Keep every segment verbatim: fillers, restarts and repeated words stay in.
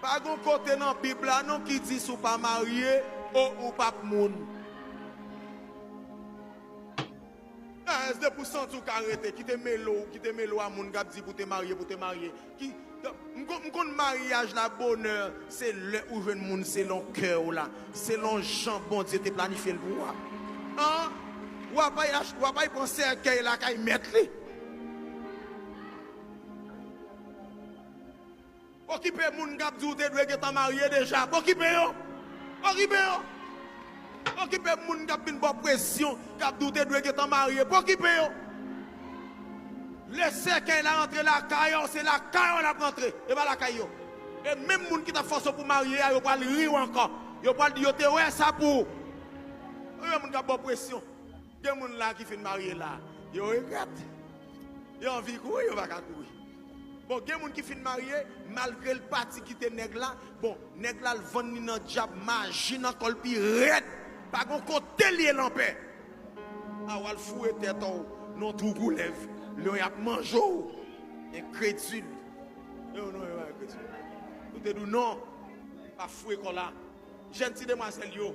Pa gon kote nan Bib la non ki di si w pa marye, o, ou p ap moun. Guys, depi w santi w ka rete, kite mele w, kite mele w a moun k ap di pou te marye, pou te marye. Ki, m konn, m konn maryaj la bonè, se lè ou jwenn moun selon kè w la, selon jan Bondye te planifye l pou ou a. An? W ap al ach-, w ap al pran sèkèy lakay mèt li. Okipe moun k ap di w te dwe gentan marye deja. Okipe yo. Okipe yo. Okipe moun k ap vin ba w presyon, k ap di w te dwe gentan marye. Okipe yo. Lè sèkèy la rantre lakay ou, se lakay ou l ap rantre. E pa lakay yo. E menm moun ki t ap fòse w pou w marye a, yo pral ri w ankò. Yo pral di yo te wè sa pou ou. Okipe moun k ap ba w presyon. Gen moun la ki fin marye la, yo regrèt. Yo anvi kouri, yo pa ka kouri. Bon, gen moun ki fin marye, malgre l pati kite nèg la, bon, nèg la al vann li nan dyab, maji nan kò l pi rèd. Pa gon kote l ye l anpè. A w al foure tèt ou nan twou koulèv, lyon y ap manje w. Enkredil. Yo, non, yo pa enkredil. Ou te di w non, pa foure kò la. Jèn ti demwazèl yo,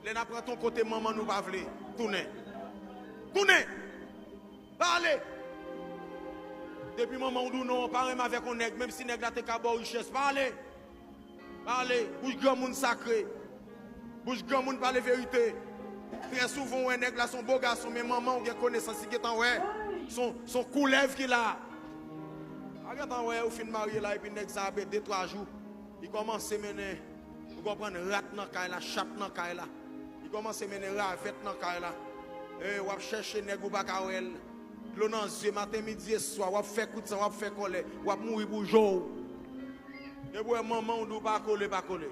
lè n ap rantre yon kote manman nou pa vle, tounen. Tounen! Pa ale! Depi manman w di w non, pa renmen avèk yon nèg, menm si nèg la te ka ba w richès, pa ale! Pa ale! Bouch granmoun sakre. Bouch granmoun pale verite. Trè souvan, w wè nèg la se yon bo gason, men manman w gen konesans, li gentan wè. Se yon, se yon koulèv ki la. A gentan wè, ou fin marye la, epi nèg sa apre de, twa jou. Li kòmanse mennen, ou konprann, rat nan kay la, chat nan kay la. Li kòmanse mennen ravèt nan kay la. E, w ap chèche nèg ou pa ka wè l. Dlo nan zye, maten, midi e swa, w ap fè kout san, w ap fè kòlè, w ap mouri pou je w. Depi w wè manman w di w pa kole, pa kole.